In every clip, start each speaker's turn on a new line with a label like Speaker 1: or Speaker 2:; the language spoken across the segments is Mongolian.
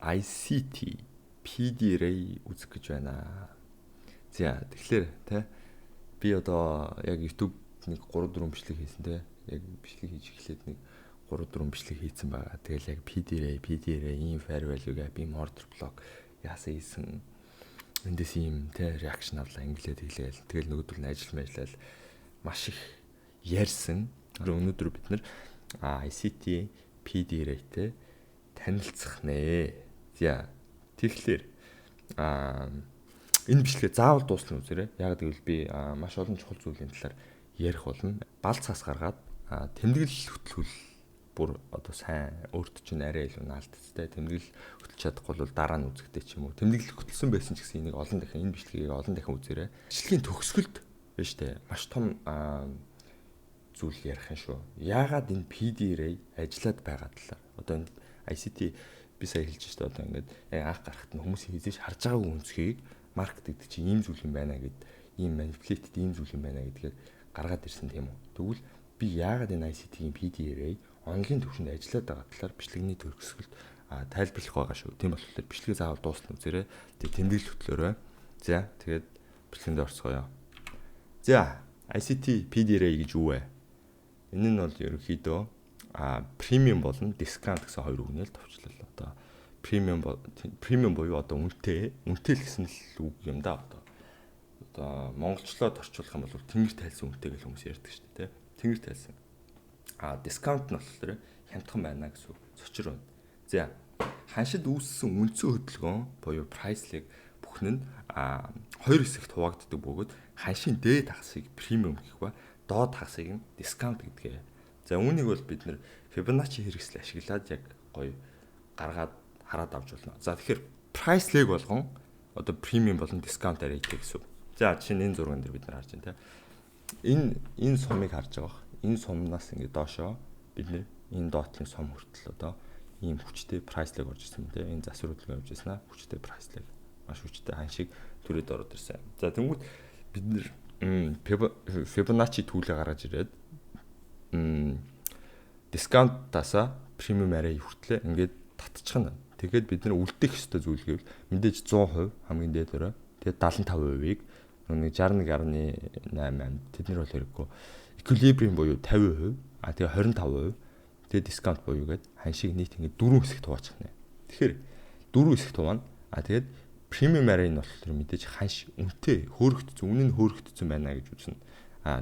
Speaker 1: ICT PD array үзэх гэж байна. За, тэгэхээр те би одоо яг YouTube нэг 3 4 бичлэг хийсэн те. Яг бичлэг хийж эхлээд нэг 3 4 бичлэг хийсэн байгаа. Тэгэл яг PD array, PD array, ийм fair value gap, ийм order block яасан хийсэн, эндээс ийм те reaction авлаа, инглээ тэглээл. Тэгэл нөгөөдөл нь ажил мэжлал маш их ярьсан. Өнөөдөр бид нэр ICT PD array-тэй танилцах нэ. За, тэгэхээр энэ бичлэгээ заавал дуусна үзээрэй. Яг гэвэл би маш олон чухал зүйлийн талаар ярих болно. Бал цаас гаргаад тэмдэглэл хөтөлбөл бүр одоо сайн өөрт чинь арай илүү наалтцтай, тэмдэглэл хөтлж чадахгүй бол дараа нь үзэхтэй ч юм уу. Тэмдэглэл хөтлсөн байсан ч гэсэн энийг олон дахин, энэ бичлэгийг олон дахин үзээрэй. Бичлэгийн төгсгөлд байна штэ. Маш том зүйл ярих юм шүү. Яагаад энэ PD array ажиллаад байгаа талаар. Одоо энэ ICT би сая хэлж штэ, одоо ингээд яг анх гарахт нь хүмүүс хэзээ ч харж байгаагүй өнцгийг market гэдэг чинь ийм зүйл юм байна гэд, ийм manipulated ийм зүйл юм байна гэдгийг гаргаад ирсэн, тийм үү. Тэгвэл би яагаад энэ ICT-ийн PD array онолын төвшөнд ажиллаад байгаа талаар бичлэгний төгсгөлд тайлбарлах байгаа шүү. Тийм болохоор бичлэгээ заавал дуусна үзээрэй. Тэгээ тэмдэглэл хөтлөөрэй. За, тэгээд бичлэгэнд орцгоё. За, ICT PD array гэж юу вэ? Энэ нь бол ерөнхийдөө premium болон discount гэсэн хоёр үгнээр товчлол. Одоо premium буюу одоо үнэтэй, үнэтэй л гэсэн л үг юм да одоо. Одоо монголчлоод орчуулах юм бол тэнгэр тайлсан үнэтэй гэж хүмүүс ярьдаг шүү дээ, тэ. Тэнгэр тайлсан. Discount нь болохоор хямдхан байна гэсэн үг. Цочор байна. За, ханшид үүссэн үндсэн хөдөлгөөн буюу price leg бүхэн нь хоёр хэсэгт хуваагддаг бөгөөд ханшийн дээд хагасыг premium гэх ба доод хагасыг нь discount гэдгээ. За, үүнийг бол бид нэр Fibonacci хэрэгсэл ашиглаад яг гоё гаргаад хараад авч болно. За, тэгэхээр price leg болгон одоо premium болон discount array гэсэн үг. За, жишээ нь энэ зурган дээр бид нар харж байна те. Энэ сумыг харж байгаа бах. Энэ сумнаас ингээд доошоо бид нэр энэ доотлын сум хүртэл одоо ийм хүчтэй price leg орж ирсэн те. Энэ засвар хөдөлгөөн явж ирсэн аа, хүчтэй price leg маш хүчтэй ханшиг түрээд ороод ирсэн. За, тэнгүүт бид нэр Fibonacci tool ээ гаргаж ирээд discount-таасаа premium array хүртлээ ингээд татчихна. Тэгээд бид нар үлдээх ёстой зүйл гэвэл мэдээж 100% хамгийн дээд өрөө. Тэгээд 75%-ийг нэг 61.88, тэд нар бол хэрэггүй. Equilibrium буюу 50%, тэгээ 25%, тэгээд discount буюу гээд ханшиг нийт ингээд дөрвөн хэсэгт хуваачих нэ. Тэгэхээр дөрвөн хэсэгт хуваана. Тэгээд premium array нь болохоор мэдээж ханш үнэтэй хөөрөгдсөн, үнэ нь хөөрөгдсөн байна гэж үзнэ.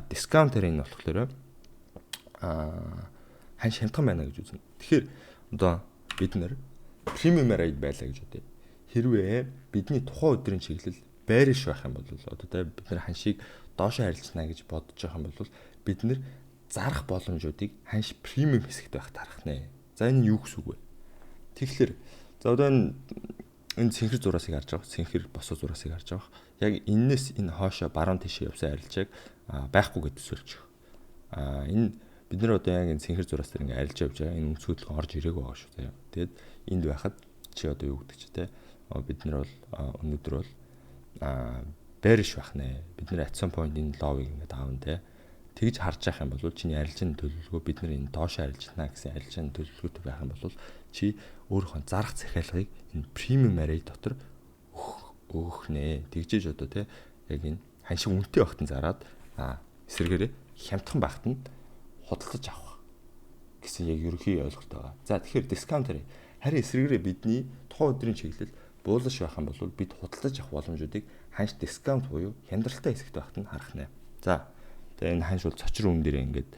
Speaker 1: Discount array нь болохоор ханш хямдхан байна гэж үзнэ. Тэгэхээр одоо бид нэр premium array байлаа гэж бодъё. Хэрвээ бидний тухайн өдрийн чиглэл bearish байх юм бол, одоо тэ бид нар ханшийг доошоо арилжна гэж бодож байгаа юм бол бид нэр зарах боломжуудыг ханш premium хэсэгт байх тарах нэ. За, энэ юу гэсэн үг вэ? Тэгэхээр за одоо энэ цэнхэр зураасыг харж байгаа. Цэнхэр босоо зураасыг харж байгаа. Яг эннээс энэ хоошо баруун тийшээ явсан арилжааг байхгүй гэж төсөөлчих. Энэ бид нар одоо яг энэ цэнхэр зураас дээр ингээ арилж явж байгаа. Энэ үндсэн хөдөлгөөн орж ирээгүй байгаа шүү заяа. Тэгээд энд байхад чи одоо юу гэдэг чи те бид нар бол өнөөдөр бол bearish байх нэ. Бид нар at some point энэ low-ыг ингээд аавна те. Тэгж харж явах юм бол чиний арилжааны төлөвлөгөө, бид нар энэ доош арилжна гэсэн арилжааны төлөвлөгөөтэй байх юм бол чи өөрийнхөө зарах захиалгыг энэ premium array дотор өгөх нэ. Тэгжээж одоо те яг энэ ханшиг үнэтэй байхад нь зараад, эсрэгээрээ хямдхан байхад нь худалдаж авах гэсэн яг ерөнхий ойлголт байгаа. За, тэгэхээр discount array харин эсрэгээрээ бидний тухайн өдрийн чиглэл bullish байх юм бол бид худалдаж авах боломжуудыг ханш discount буюу хямдралтай хэсэгт байхад нь харах нэ. За, тэгээ энэ ханш бол цочор үн дээр ингээд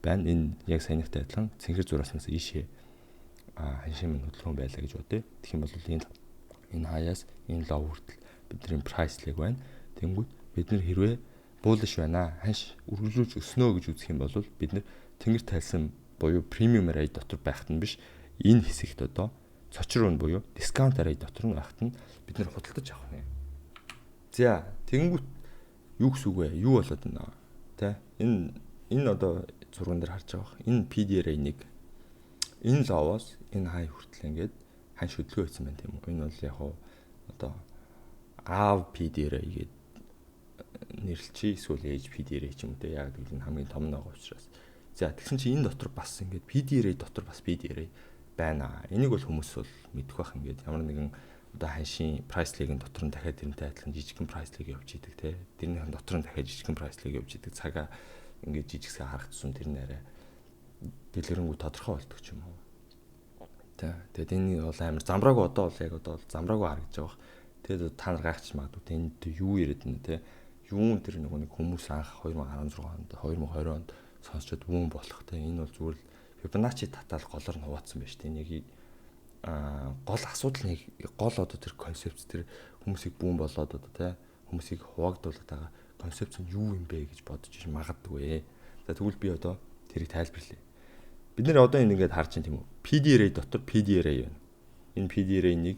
Speaker 1: байна. Энэ яг саяныхтай адилхан цэнхэр зурааснаас ийшээ ханшийн минь хөдөлгөөн байлаа гэж бодъё. Тэгэх юм бол энэ хаяас энэ low хүртэл бидний price leg байна. Тэнгүүд бид нар хэрвээ bullish байна, ханш үргэлжлүүлж өснө гэж үзэх юм бол бид нар тэнгэр тайлсан буюу premium array дотор байхад нь биш, энэ хэсэгт одоо цочор үн буюу discount array дотор нь байхад нь бид нар худалдаж авах нэ. За, тэгэнгүүт юу гэсэн үг вэ? Юу болоод байна? Тэ? Энэ одоо зурган дээр харж байгаа бах. Энэ PD array 1, энэ low-оос энэ high хүртэл ингээд ханш хөдөлгөөн хийсэн байна, тийм үү? Энэ бол яг хуу одоо аав PD array гээд нэрлэчий, эсвэл ээж PD array ч юм уу те. Яг гэвэл энэ хамгийн том нэг учраас. За, тэгсэн чинь энэ дотор бас ингээд PD array дотор бас PD array байна. Энийг бол хүмүүс бол мэдэх бах. Ингээд ямар нэгэн одоо ханшийн price leg-ийн дотор нь дахиад тэрнтэй адилхан жижигхэн price leg явж идэг те. Тэрнийхэн дотор нь дахиад жижигхэн price leg явж идэг. Цагаа ингээд жижигсээ харах тусам тэр нь арай дэлгэрэнгүй тодорхой болдог ч юм уу. Тэ. Тэгээд энэ бол амар замбраагүй, одоо бол яг одоо бол замбраагүй харагдаж байгаа. Тэгээд та нар гайхчих магадгүй, тэ, энд юу яриад байна те. Юун тэр нөгөө нэг хүмүүс анх 2016 онд, 2020 онд сонсчод бүүн болох те. Энэ бол зүгээр л Fibonacci татаал голоор нь хуваацсан байж тээ. Нэг гол асуудал, нэг гол одоо тэр концепц, тэр хүмүүсийг бүүн болоод одоо те хүмүүсийг хуваагдуулаад байгаа концепц нь юу юм бэ гэж бодож магадгүй. За, тэгвэл би одоо тэрийг тайлбарлая. Бид нэр одоо энэ ингээд харж байна, тийм үү? PD array дотор PD array байна. Энэ PD array нэг,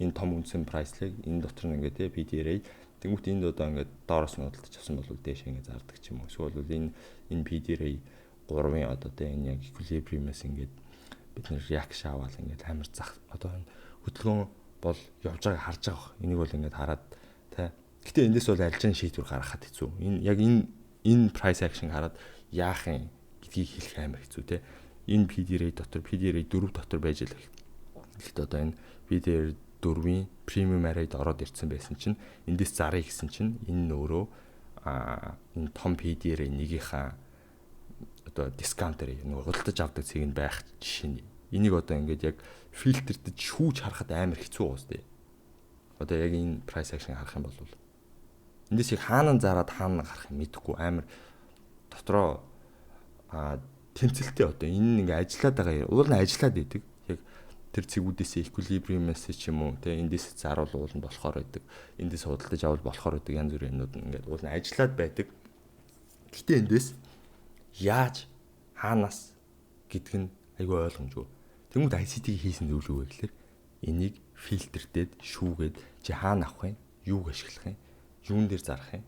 Speaker 1: энэ том үндсэн price leg, энэ дотор нь ингээд те PD array. Тэнгүүт энд одоо ингээд доороос нь худалдаж авсан бол дээш ингээд зардаг ч юм уу. Эсвэл энэ PD array 3-ын одоо те энэ яг equilibrium-аас ингээд бид нэр reaction аваад ингээд амар зах одоо энэ хөдөлгөөн бол явж байгааг харж байгаа бах. Энийг бол ингээд хараад те. Гэтэ эндээс бол арилжааны шийдвэр гаргахад хэцүү. Энэ яг энэ price action хараад яах юм гэдгийг хэлэх амар хэцүү те. Энэ PD array дотор PD array 4 дотор байж л гэхдээ одоо энэ PD array 4-ийн premium array-д ороод ирсэн байсан чинь эндээс зарыг гэсэн чинь энэ нь өөрөө энэ том PD array нэгийнхаа одоо discount array, нөгөө худалдаж авдаг цэг нь байх жишээ нь. Энийг одоо ингээд яг фильтрдэж шүүж харахад амар хэцүү уус тээ. Одоо яг энэ price action харах юм бол эндээс яг хаана зараад хаана гарах юм мэдэхгүй, амар дотроо тэмцэлтэй. Одоо энэ ингээ ажиллаад байгаа, уул нь ажиллаад идэг. Яг тэр цэгүүдээс, equilibrium-аас ч юм уу те, эндээс заруул уул нь болохоор байдаг. Эндээс худалдаж авал болохоор байдаг, янз бүрийн юмнууд нь ингээд уул нь ажиллаад байдаг. Гэтэ эндээс яаж, хаанаас гэдг нь айгүй ойлгомжгүй. Тэнгүүд ICT-ийг хийсэн зүйл юу вэ гэхээр энийг фильтрдээд, шүүгээд, чи хаана авах юм, юуг ашиглах юм, юун дээр зарах юм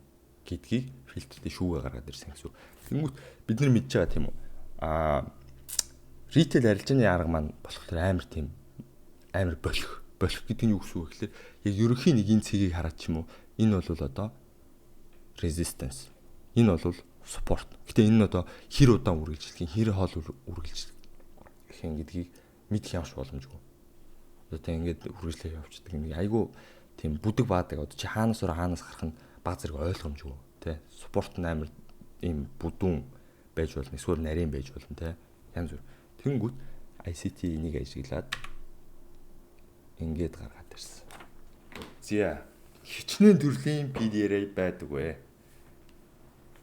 Speaker 1: гэдгийг фильтрдээ шүүгээ гаргаад ирсэн гэсэн үг. Тэнгүүт бид нар мэдж байгаа, тийм үү? Retail арилжааны арга маань болохоор амар тийм амар болох. Болох гэдэг нь юу гэсэн үг вэ гэхээр яг ерөнхийн нэг энэ цэгийг хараад ч юм уу, энэ бол одоо resistance. Энэ бол support. Гэтэ энэ нь одоо хэр удаан үргэлжлэх юм, хэр хоол үргэлжлэх юм гэдгийг мэдэх ямарч боломжгүй. Одоо тэг ингээд үргэлжлээ явчихдаг юм. Айгу тийм бүдэг баадаг. Одоо чи хаанаас ороо, хаанаас гарах нь баг зэрэг ойлгомжгүй тий. Support нь амар ийм бүдүүн байж болно. Эсвэл нарийн байж болно тий. Янз бүр. Тэнгүүт ICT энийг ажиглаад ингээд гаргаад ирсэн. За, хичнээн төрлийн PD array байдаг вэ?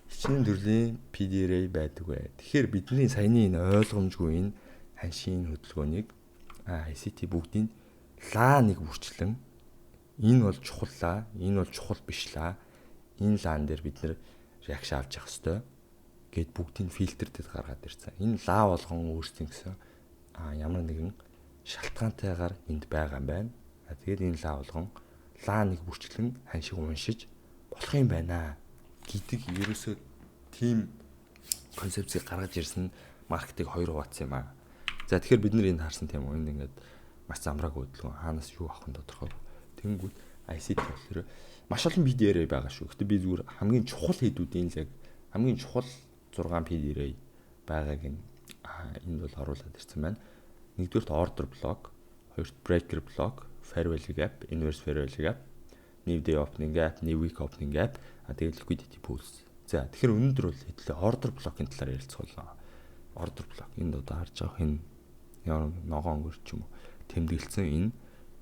Speaker 1: Хичнээн төрлийн PD array байдаг вэ? Тэгэхээр бидний саяны энэ ойлгомжгүй энэ ханшийн хөдөлгөөнийг ICT бүгдийг лаа нэг бүрчлэн энэ бол чухал лаа, энэ бол чухал биш лаа. Энэ лаан дээр бид нэр reaction авч явах ёстой гэд бүгдийг фильтрдэд гаргаад ирсэн. Энэ лаа болгон өөрсдийн гэсэн ямар нэгэн шалтгаантайгаар энд байгаа юм байна. Тэгээд энэ лаа болгон лаа нэг бүрчлэн ханшиг уншиж болох юм байна гэдэг ерөөсөө тийм концепцийг гаргаж ирсэн, маркетинг хоёр хуваацсан юм аа. За, тэгэхээр бид нар энд харсан, тийм үү? Энд ингээд маш замбраагүй хөдөлгөөн, хаанаас юу авах нь тодорхой. Тэнгүүд ICT болохоор маш олон PD array байгаа шүү. Гэтэ би зүгээр хамгийн чухал хэдүүдийн л яг хамгийн чухал 6 PD array байгааг нь энд бол оруулаад ирсэн байна. Нэгдүгээрт order block, хоёрт breaker block, fair value gap, inverse fair value gap, new day opening gap, new week opening gap, тэгээд liquidity pools. За, тэгэхээр өнөөдөр бол хэдүүлээ order block-ын талаар ярилцах. Order block энд одоо харж байгаа энэ ямар ногоон өнгөр ч юм уу тэмдэглэсэн энэ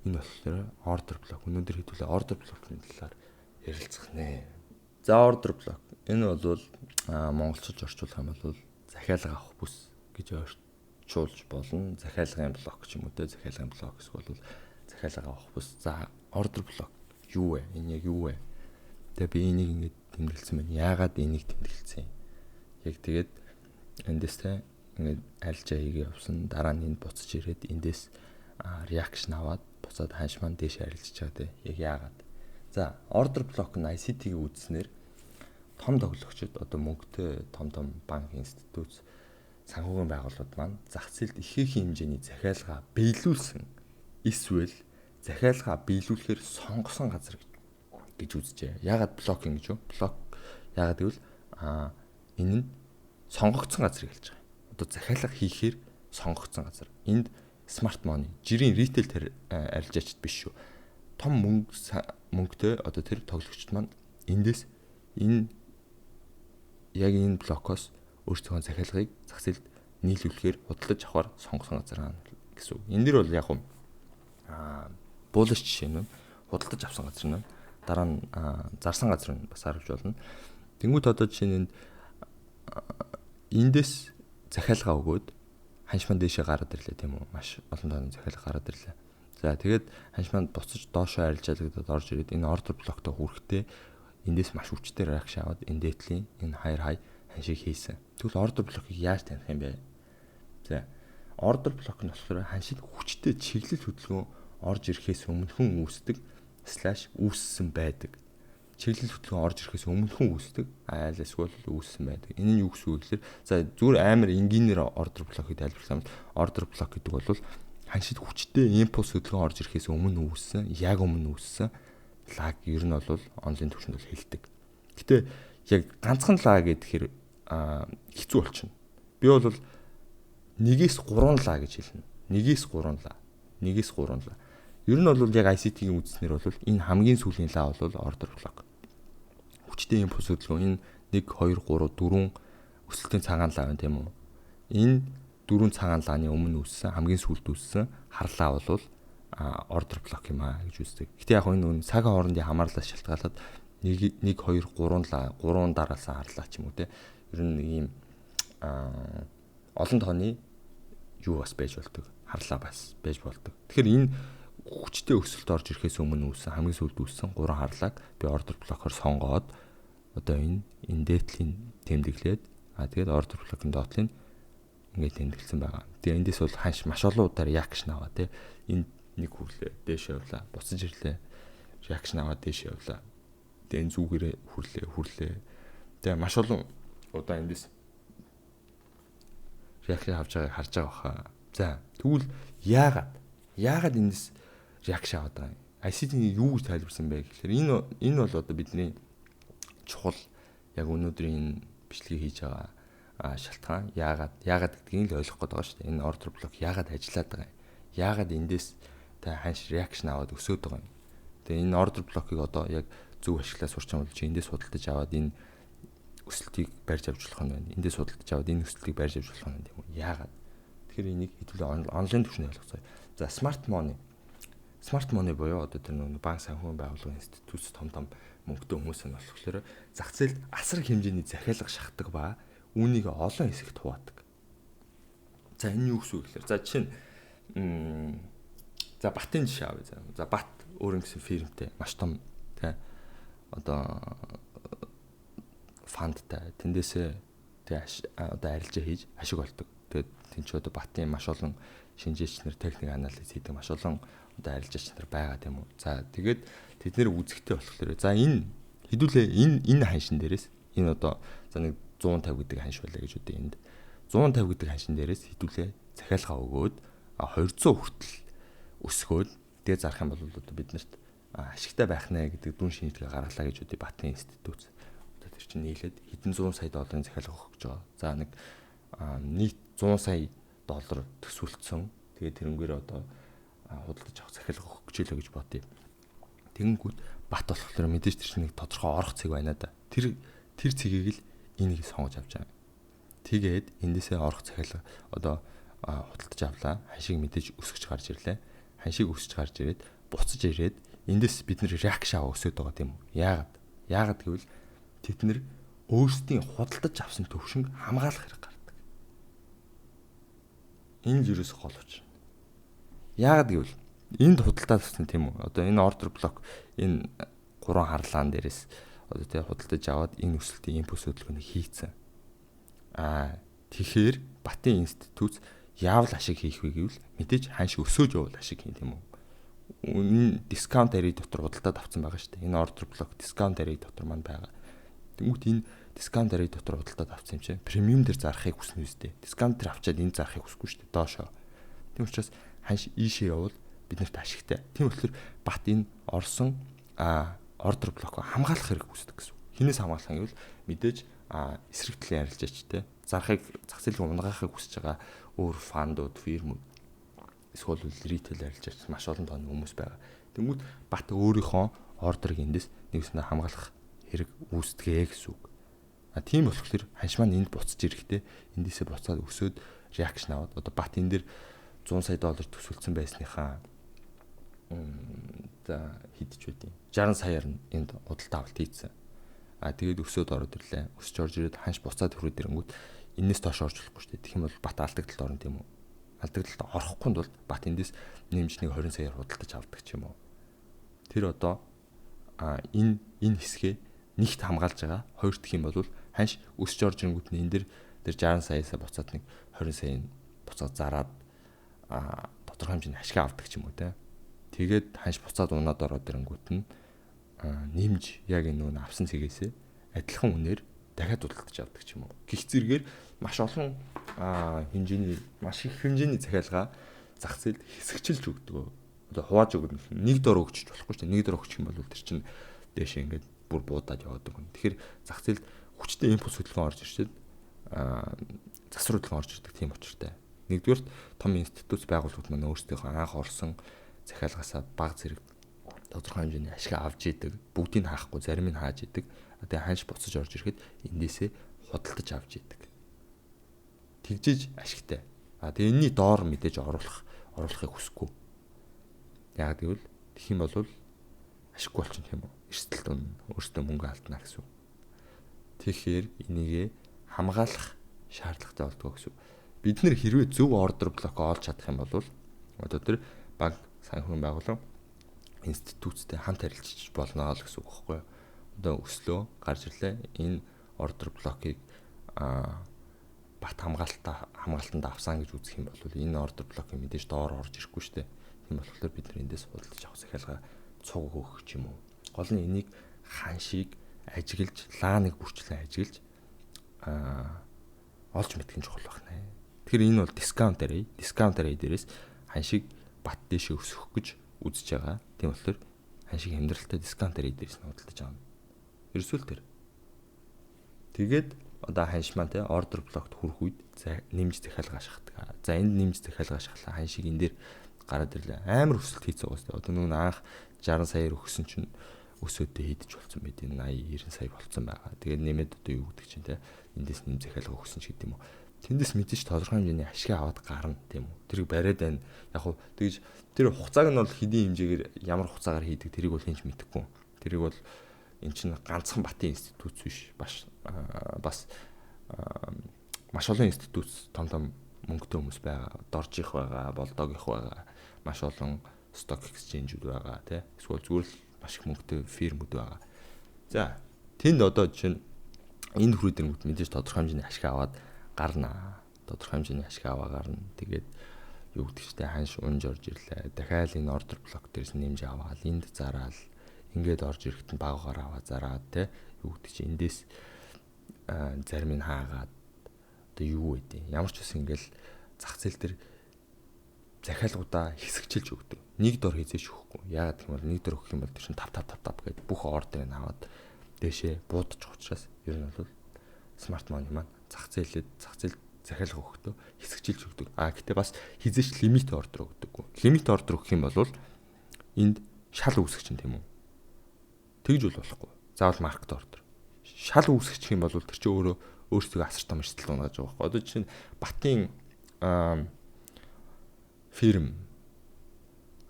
Speaker 1: болохоор order block. Өнөөдөр хэдүүлээ order block-ын талаар ярилцах нэ. За, order block. Энэ бол монголчилж орчуулах юм бол захиалга авах бүс гэж орчуулж болно. Захиалгын блок ч юм уу те, захиалгын блок эсвэл захиалга авах бүс. За, order block юу вэ? Энэ яг юу вэ? Тэгээ би энийг ингэж тэмдэглэсэн байна. Яагаад энийг тэмдэглэсэн юм? Яг тэгээд эндээс те ингээд арилжаа хийгээ явсан. Дараа нь энд буцаж ирээд эндээс reaction аваад буцаад ханш маань дээш арилжиж байгаа те. Яг яагаад? За, order block нь ICT-ийн үзснээр том тоглогчид, одоо мөнгөтэй том том банк, институт, санхүүгийн байгууллагууд маань зах зээлд ихээхэн хэмжээний захиалга биелүүлсэн эсвэл захиалга биелүүлэхээр сонгосон газар гэж үзжээ. Яагаад блок ингэж вэ? Блок яагаад гэвэл энэ нь сонгогдсон газар хэлж байгаа юм. Одоо захиалга хийхээр сонгогдсон газар. Энд Smart money, жирийн retail тэр арилжаачд биш шүү. Том мөнгөтэй одоо тэр тоглогчд маань эндээс энэ яг энэ блокоос өөрсдийнхөө захиалгыг зах зээлд нийлүүлэхээр худалдаж авахар сонгосон газар аа гэсэн үг. Энэ дэр бол яг bullish жишээ нь худалдаж авсан газар нь, дараа нь зарсан газар нь бас харж болно. Тэнгүүт одоо жишээ нь эндээс захиалга өгөөд ханш маань дээшээ гараад ирлээ, тийм үү? Маш олон тооны захиалга гараад ирлээ. За, тэгээд ханш маань буцаж доошоо арилжаалагдаад орж ирээд энэ order block той хүрэхтэй эндээс маш хүчтэй reaction аваад энэ дээдлийн энэ higher high ханшийг хийсэн. Тэгвэл order block ыг яаж таних юм бэ? За, order block нь болохоор ханшид хүчтэй чиглэл хөдөлгөөн орж ирэхээс өмнөхөн үүсдэг slash үүссэн байдаг. Чиглэл хөдөлгөөн орж ирэхээс өмнөхөн үүсдэг. Айл эсвэл үүссэн байдаг. Энэ нь юу гэсэн үг гэхээр, за, зүгээр амар энгийнээр order block ыг тайлбарлах юм бол order block гэдэг бол ханшид хүчтэй импульс хөдөлгөөн орж ирэхээс өмнө үүссэн, яг өмнө үүссэн лаг ер нь бол онлайн түвшинд бол хэлдэг. Гэтэ яг ганцхан лаа гэхээр хэцүү болчихно. Би бол нэгээс 3 лаа гэж хэлнэ. Нэгээс 3 лаа. Нэгээс 3 лаа. Ер нь бол яг ICT-ийн үзснээр бол энэ хамгийн сүүлийн лаа бол order block. Хүчтэй импульс хөдөлгөөн энэ 1 2 3 4 өсөлтийн цагаан лаа байна, тийм үү? Энэ дөрвөн цагаан лааны өмнө үүссэн, хамгийн сүүлд үүссэн харлаа бол order block юм а гэж үздэг. Гэтэ яг энэ цаг хоорондын хамаарлаас шалтгаалаад 1 1 2 3 лаа, 3 дараалсан харлаа ч юм уу те. Ер нь ийм олон тооны юу бас байж болдог. Харлаа бас байж болдог. Тэгэхээр энэ хүчтэй өсөлт орж ирэхээс өмнө үүссэн, хамгийн сүүлд үүссэн гурван харлааг би order block оор сонгоод одоо энэ дээдлийн тэмдэглээд, тэгээд order block ын доотлын ингээд тэмдэглэсэн байгаа. Тэгээ эндээс бол ханш маш олон удаа reaction аваа тий. Энэ нэг хүрлээ, дээш явлаа, буцаж ирлээ. Reaction аваад дээш явлаа. Тэгээ энэ зүгээрээ хүрлээ, хүрлээ. Тэгээ маш олон удаа эндээс reaction авч байгааг харж байгаа баха. За, тэгвэл яагаад эндээс reaction аваад байгаа юм? ICT-ний юу гэж тайлбарсан бэ гэхээр энэ бол одоо бидний чухал яг өнөөдрийн энэ бичлэгийг хийж байгаа шалтгаан яагаад гэдгийг л ойлгох гээд байгаа шүү дээ. Энэ order block яагаад ажиллаад байгаа юм? Яагаад эндээс та ханш reaction аваад өсөөд байгаа юм? Тэгээ энэ order block ыг одоо яг зөв ашиглаа сурч юм бол чи эндээс худалдаж аваад энэ өсөлтийг барьж авч болох нь байна. Эндээс худалдаж аваад энэ өсөлтийг барьж авч болох нь, тийм үү? Яагаад? Тэгэхээр энийг хэдүүлээ онлайн түвшинд ойлгоцгоё. За, smart money. Smart money буюу одоо тэр нэг банк, санхүүгийн байгууллагын институт, том том мөнгөтэй хүмүүс нь болохоор зах зээлд асар хэмжээний захиалга шахдаг ба үүнийг олон хэсэгт хуваадаг. За, энэ юу гэсэн үг гэхээр, за, жишээ нь, за, Батын жишээ авъя. За, Бат өөр ингэсэн фирмтэй маш том тий одоо fund тай, тэндээсээ тий одоо арилжаа хийж ашиг олдог. Тэгээд тэн чи одоо Батын маш олон шинжээч нар, техник анализ хийдэг маш олон одоо арилжаач нар байгаа, тийм үү. За, тэгээд тэд нэр үзэхтэй болохоор, за, энэ хэдүүлээ энэ ханшин дээрээс энэ одоо, за, нэг 150 гэдэг ханш байлаа гэж үгүй, энд 150 гэдэг ханшин дээрээс хэдүүлээ захиалга өгөөд 200 хүртэл өсгөөд тэгээ зарах юм бол одоо биднэрт ашигтай байх нэ гэдэг дүн шинжилгээ гаргалаа гэж үгүй Батын институт. Одоо тэр чинь нийлээд хэдэн зуун сая долларын захиалга өгөх гэж байгаа. За, нэг нийт 100 сая доллар төсвөлдсөн. Тэгээд тэрнгээр одоо худалдаж авах захиалга өгөх гэж лээ гэж бодъё. Тэгэнгүүт Бат болохоор мэдээж тэр чинь нэг тодорхой орох цэг байна да. Тэр цэгийг л энийг сонгож авч байгаа. Тэгээд эндээсээ орох захиалга одоо худалдаж авлаа. Ханшиг мэдээж өсгөж гарч ирлээ. Ханшиг өсөж гарч ирээд буцаж ирээд эндээс бид нэр reaction аваа өсөд байгаа, тийм үү? Яагаад? Яагаад гэвэл тэд нэр өөрсдийн худалдаж авсан төвшинг хамгаалах хэрэг гардаг. Энэ л ерөөс гол учир. Яагаад гэвэл энд худалдаад авсан, тийм үү? Одоо энэ order block, энэ гурван харлаан дээрээс одоо тий худалдаж аваад энэ өсөлтийн импульс хөдөлгөөнийг хийцэн. Тэгэхээр Батын институт яавал ашиг хийх вэ гэвэл мэдээж ханш өсөөж явбал ашиг хийн, тийм үү? Энэ discount area дотор худалдаад авсан байгаа шүү дээ. Энэ order block discount area дотор маань байгаа. Тэнгүүт энэ discount area дотор худалдаад авсан юм чинь premium дээр зарахыг хүснэ үстэй. Discount дээр авчаад энэ зарахыг хүсэхгүй шүү дээ. Доошоо. Тийм учраас ханш ийшээ явбал биднэрт ашигтай. Тийм болохоор Бат энэ орсон order block хамгаалах хэрэг үүсдэг гэсэн. Хинээс хамгаалах юм гэвэл мэдээж эсрэг талын арилжаач те зарахыг, зах зээлийг унгаахыг хүсэж байгаа өөр fund ууд, фирмүүд Эсвэл retail арилжаач маш олон тооны хүмүүс байгаа. Тэнгүүд бат өөрийнхөө order ыг эндээс нэгснээ хамгаалах хэрэг үүсдэгэ гэсэн үг. А тийм болохоор ханш маань энд буцаж ирэхдээ эндээсээ буцаад өсөөд reaction аваад одоо бат энэ дээр 100 сая доллар төсөлдсөн байсныхаа за хэдэж байдیں۔ 60 саяар нь энд худалдаа авалт хийцэн. А тэгээд өсөөд ороод ирлээ. Өсч орж ирээд ханш буцаад хүрээд ирэнгүүт энэс доош орж болохгүй шүү дээ. Тэгэх юм бол бат алдагдлалд орно, тийм үү? Алдагдлалд орохгүй тул бат эндээс нэмж нэг 20 саяар худалдаж авдаг ч юм уу. Тэр одоо энэ хэсгээ нэгт хамгаалж байгаа. Хоёр дахь юм бол ханш өсч орж ирэнгүүт нь энэ дэр тэр 60 саяасаа буцаад нэг 20 саяын буцаад зараад тодорхой хэмжээний ашиг авдаг ч юм уу те. Тэгээд ханш буцаад унаад ороод ирэнгүүт нь нэмж яг энэ нүүн авсан цэгээсээ адилхан үнээр дахиад худалдаж авдаг ч юм уу. Гэх зэрэгээр маш олон хэмжээний, маш их хэмжээний захиалга зах зээлд хэсэгчилж өгдөг. Одоо хувааж өгнө. Нэг дор өгчөж болохгүй шүү дээ. Нэг дор өгчих юм бол тэр чинь дээшээ ингээд бүр буудаад яваад өгнө. Тэгэхээр зах зээлд хүчтэй импульс хөдөлгөөн орж ирчээд засвар хөдөлгөөн орж ирдэг тийм учиртай. Нэгдүгээрт том институт байгууллагууд маань өөрсдийнхөө анх орсон захиалгаасаа баг зэрэг тодорхой хэмжээний ашиг авч идэг. Бүгдийг хаахгүй, зарим нь хааж идэг. Тэгээ ханш буцаж орж ирэхэд эндээсээ худалдаж авч идэг. Тэгжиж ашигтай. А тэгээ энэний доор мэдээж оруулахыг хүсэхгүй. Яг гэвэл тэгэх юм бол ашиггүй болчихно, тийм үү? Эрсдэлт өөртөө мөнгө алдна гэсэн үг. Тэгэхээр энийгээ хамгаалах шаардлагатай болдгоо гэсэн үг. Бид нэр хэрвээ зөв order block олж чадах юм бол одоо тэр банк, санхүүгийн байгууллага, институттэй хамт харилцаж болно л гэсэн үг байхгүй юу? Одоо өслөө гарч ирлээ. Энэ order block ыг бат хамгаалтанд авсан гэж үзэх юм бол энэ order block ын мэдээж доор орж ирэхгүй шүү дээ. Тийм болохоор бид нар эндээс худалдаж авах захиалга цуг өгөх ч юм уу. Гол нь энийг ханшийг ажиглаж, лааныг бүрчлэн ажиглаж олж мэдэх нь чухал байна. Тэгэхээр энэ бол discount array. Discount array дээрээс ханшийг бат дээшээ өсөх гэж үзэж байгаа. Тийм болохоор ханшиг амьдралтай discount array дээрээс нь худалдаж авна. Ерөөсөө л тэр. Тэгээд одоо ханш маань те order block т хүрэх үед нэмж захиалга шахдаг. За, энд нэмж захиалга шахлаа. Ханшиг энэ дээр гараад ирлээ. Амар өсөлт хийц байгаа сте. Одоо нүг анх 60 саяар өгсөн чинь өсөөдөө хийдэж болцсон байт. Энэ 80 90 сая болцсон байгаа. Тэгээд нэмээд одоо юу гэдэг чинь те эндээс нэм захиалга өгсөн ч гэдэг юм уу. Тэндээс мэдээж тодорхой хэмжээний ашиг аваад гарна, тийм үү. Тэрийг бариад байна. Яг хуу тэгж тэр хугацааг нь бол хэдийн хэмжээгээр ямар хугацаагаар хийдэг тэрийг бол хэн ч мэдэхгүй. Тэрийг бол эн чинь ганцхан батын институт биш. Бас маш олон институт, том том мөнгөтэй хүмүүс байгаа. Доржих байгаа, Болдогийнх байгаа. Маш олон stock exchange-үүд байгаа тий. Эсвэл зүгээр л маш их мөнгөтэй firm үүд байгаа. За, тэнд одоо жишээ нь энд хүрээд ирэнгүүт мэдээж тодорхой хэмжээний ашиг аваад гарна. Тодорхой хэмжээний ашиг аваа гарна. Тэгээд юу гэдэг чтэй ханш унж орж ирлээ. Дахиад энэ order block дээрс нэмж аваад энд зараал ингээд орж ирэхэд нь багаар аваа зараад те юу гэдэг чи эндээс зарим нь хаагаад одоо юу вэ? Ямар ч үсэн ингээл зах зээл дээр захиалгуудаа хэсэгчилж өгдөг. Нэг дор хизээш өгөхгүй. Яагаад гэх юм бол нэг дор өгөх юм бол тэр чинь 5 5 5 5 гэдэг бүх order ыг аваад дээшээ буудчих учраас ер нь бол smart money маань зах зээлээд зах зээл захиалга өгөхдөө хэсэгчилж өгдөг. А гэтээ бас хизээч limit order өгдөггүй. Limit order өгөх юм бол энд шал үүсгэж чинь, тийм үү? Тэгж бол болохгүй. Заавал market order. Шал үүсгэх юм бол тэр чинь өөрөө өөрсдөө асар том эрсдэл унгааж байгаа байхгүй. Одоо жишээ нь Батын firm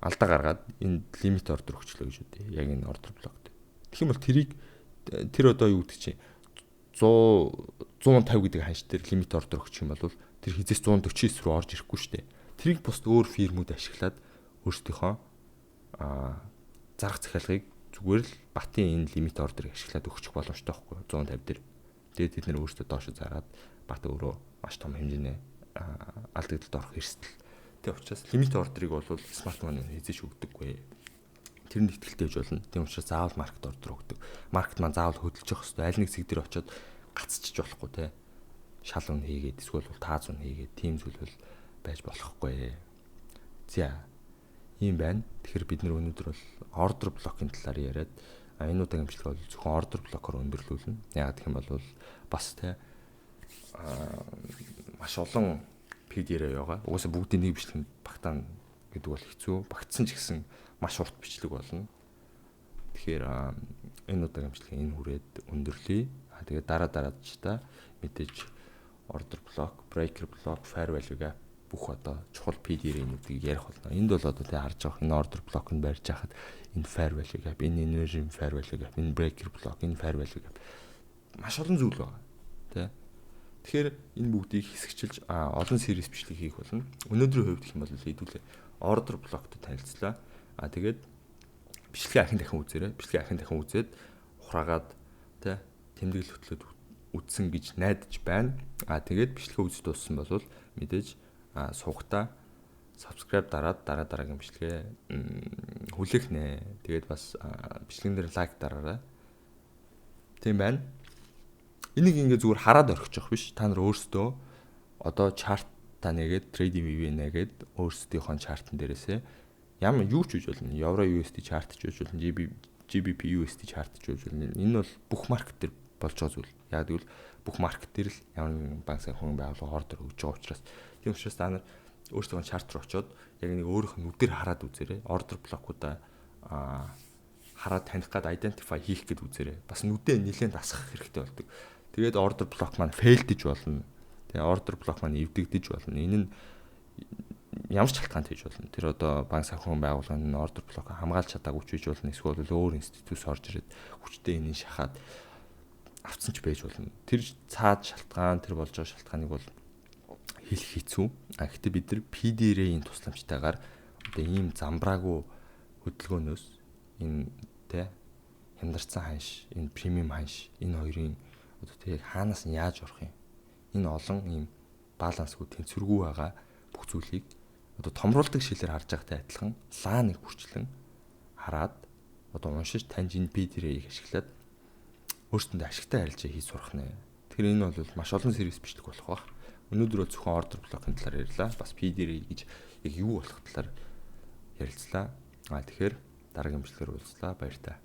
Speaker 1: алдаа гаргаад энэ limit order өгчлөө гэж үгүй. Яг энэ order block дээр. Тэгэх юм бол тэрийг тэр одоо юу гэдэг чинь 100 150 гэдэг ханш дээр limit order өгчих юм бол тэр хизээс 149 рүү орж ирэхгүй шүү дээ. Тэрийг бусд өөр firm үүд ашиглаад өөрсдийнхөө зарах захиалгыг зүгээр л батын энэ limit order ыг ашиглаад өгчих боломжтой байхгүй 150 дээр. Тэгээд тэд нэр өөрсдөө доош зараад бат өөрөө маш том хэмжээний алдагдлалд орох эрсдэл. Тэг учраас limit order ыг бол smart money хэзээ ч өгдөггүй. Тэрэнд итгэлтэй байж болно. Тийм учраас заавал market order өгдөг. Market маань заавал хөдөлж явах хэрэгтэй. Аль нэг зэг дээр очиод гацчих болохгүй те. Шал үн хийгээд эсвэл бол тааз үн хийгээд тийм зүйл бол байж болохгүй. За, ийм байна. Тэгэхээр бид нар өнөөдөр бол order block ын талаар яриад энэ удаагийн бичлэг бол зөвхөн order block оор өндөрлүүлнэ. Яг гэх юм бол бас те маш олон PD array байгаа. Угаасаа бүгдийн нэг бичлэгэнд багтаан гэдэг бол хэцүү. Багтсан ч гэсэн маш урт бичлэг болно. Тэгэхээр энэ удаагийн бичлэгийг энэ хүрээд өндөрлөе. Тэгээд дараа дараад ч та мэдээж order block, breaker block, fair value gap, бүх одоо чухал PD array-нүүдийг ярих болно. Энд бол одоо тэ харж байгаа, энэ order block нь барьж хахад энэ fair value gap, энэ inversion fair value gap, энэ breaker block, энэ fair value gap, маш олон зүйл байгаа. Тэ. Тэгэхээр энэ бүгдийг хэсэгчилж олон series бичлэг хийх болно. Өнөөдрийн хувьд гэх юм бол хэдүүлээ order block-той танилцлаа. Тэгээд бичлэгээ ахин дахин үзээрэй. Бичлэгээ ахин дахин үзээд ухраагаад тэ тэмдэглэл хөтлөөд үзсэн гэж найдаж байна. Тэгээд бичлэгээ үзэж дууссан бол мэдээж сувагтаа subscribe дараад дараа дараагийн бичлэгээ хүлээх нэ. Тэгээд бас бичлэгэн дээр like дараарай. Тийм байна. Энийг ингээ зүгээр хараад орхичих биш. Та нар өөрсдөө одоо chart та нэгээд, trading view нэгээд, өөрсдийнхөө chart ан дээрээсээ ямар юу ч үж болно. Евро USD chart ч үж болно. GBP USD chart ч үж болно. Энэ бол бүх market дээр болж байгаа зүйл. Яг гэвэл бүх market дээр л ямар нэгэн банк санхүүгийн байгууллага ордер өгж байгаа учраас, тийм учраас та нар өөрсдөө chart руу очиод яг нэг өөрийнх нь нүдээр хараад үзээрэй. Order block-уудаа хараад таних гад identify хийх гээд үзээрэй. Бас нүдээ нэлээд дасгах хэрэгтэй болдог. Тэгээд order block маань fail дэж болно. Тэгээ order block маань эвдэгдэж болно. Энэ нь ямар ч шалтгаантай хийж болно. Тэр одоо банк санхүүгийн байгууллагын order block хамгаалж чадаагүй ч хийж болно. Эсвэл өөр институт орж ирээд хүчтэй энийг шахаад авцсан ч байж болно. Тэр цаад шалтгаан, тэр болж байгаа шалтгааныг бол хэлэх хэцүү. А гэхдээ бид нар PD array-ийн тусламжтайгаар одоо ийм замбраагүй хөдөлгөөнөөс энэ тэ хямдарсан ханш, энэ premium ханш, энэ хоёрын одоо тэг хаанаас нь яаж орох юм? Энэ олон ийм балансгүй, тэнцвэргүй байгаа бүх зүйлийг одоо томруулдаг шилээр харж байгаатай адилхан лааныг хүрчлэн хараад одоо уншиж таньж, энэ PD array-ийг ашиглаад өөрсдөндөө ашигтай арилжаа хийж сурах нэ. Тэгэхээр энэ бол маш олон series бичлэг болох байх. Өнөөдөр бол зөвхөн order block-ын талаар ярьлаа. Бас PD array гэж яг юу болох талаар ярилцлаа. А тэгэхээр дараагийн бичлэгээр уулзлаа. Баяртай.